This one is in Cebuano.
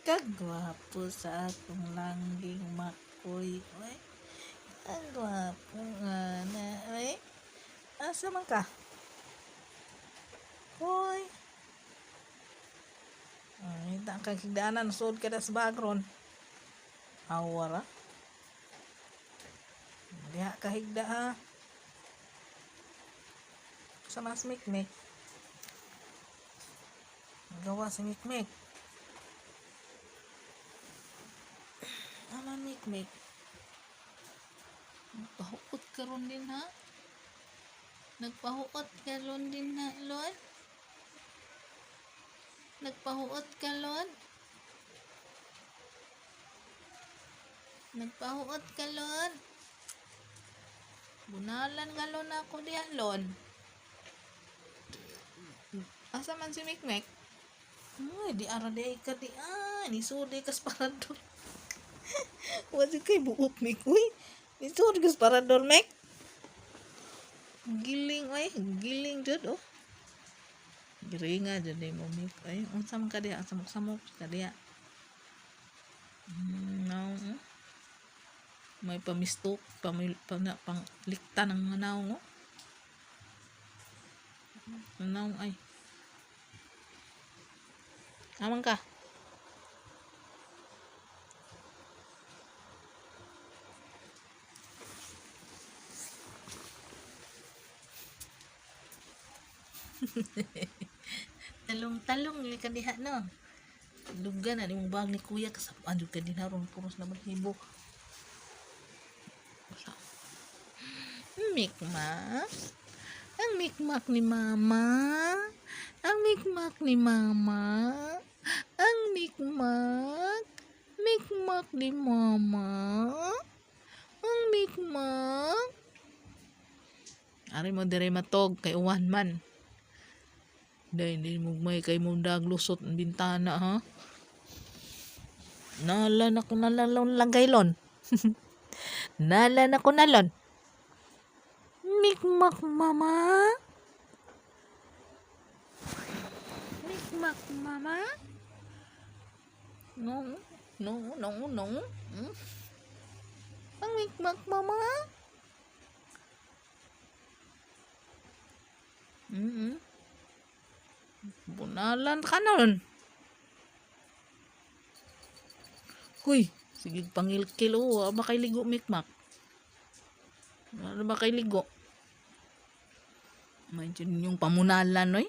Kagwapo sa akong langging makoy. Uy, ang gwapo nga na. Uy, asa man ka? Hoy. Ay, ta kang higdaanan, suod ka na sa background. Awara. Diha ka higda ha. Sa mas mikmik. Gawa si mikmik. Ama mikmik. Nagpahuot karon din ha. Nagpahuot karon din ha, Lord. Nagpahuot ka, Lord. Nagpahuot ka, Lord. Bunalan ka, Lord, ako diha, Lord. Asa man si Mikmik? Ay, di ara di ay ka di ay. Nisudi kas parador. Wala kay buot, Mik. Uy, nisudi kas parador, Mik. Giling, ay. Giling, jud, oh. Giringa, jud, mo, Mik. Ay, unsa man ka diha? Samok-samok ka diha. No. May pamistok, pamil, pang, pang likta ng mga naong, oh. Naong, ay. Amang ka. Talong-talong ni ka diha no. Lugan na nimong bag ni kuya kasapuan jud ka din haron puros na balhibo. Mikmak. Ang mikmak ni mama. Ang mikmak ni mama. Ang mikmak. Mikmak ni mama. Ang mikmak. Ari mo dire matog kay uwan man. Dahil hindi mo may kay mo daglusot ang bintana ha. Nala na ko nalalon lagaylon. Nala na ko nalon. Mikmak mama. Mikmak mama. No, no, no, no. Ang mikmak mama. Bunalan ka nun. Huy, sige pangilkil oh, ba kay ligo mikmak? Ano ba kay ligo? May dyan yung pamunalan oy.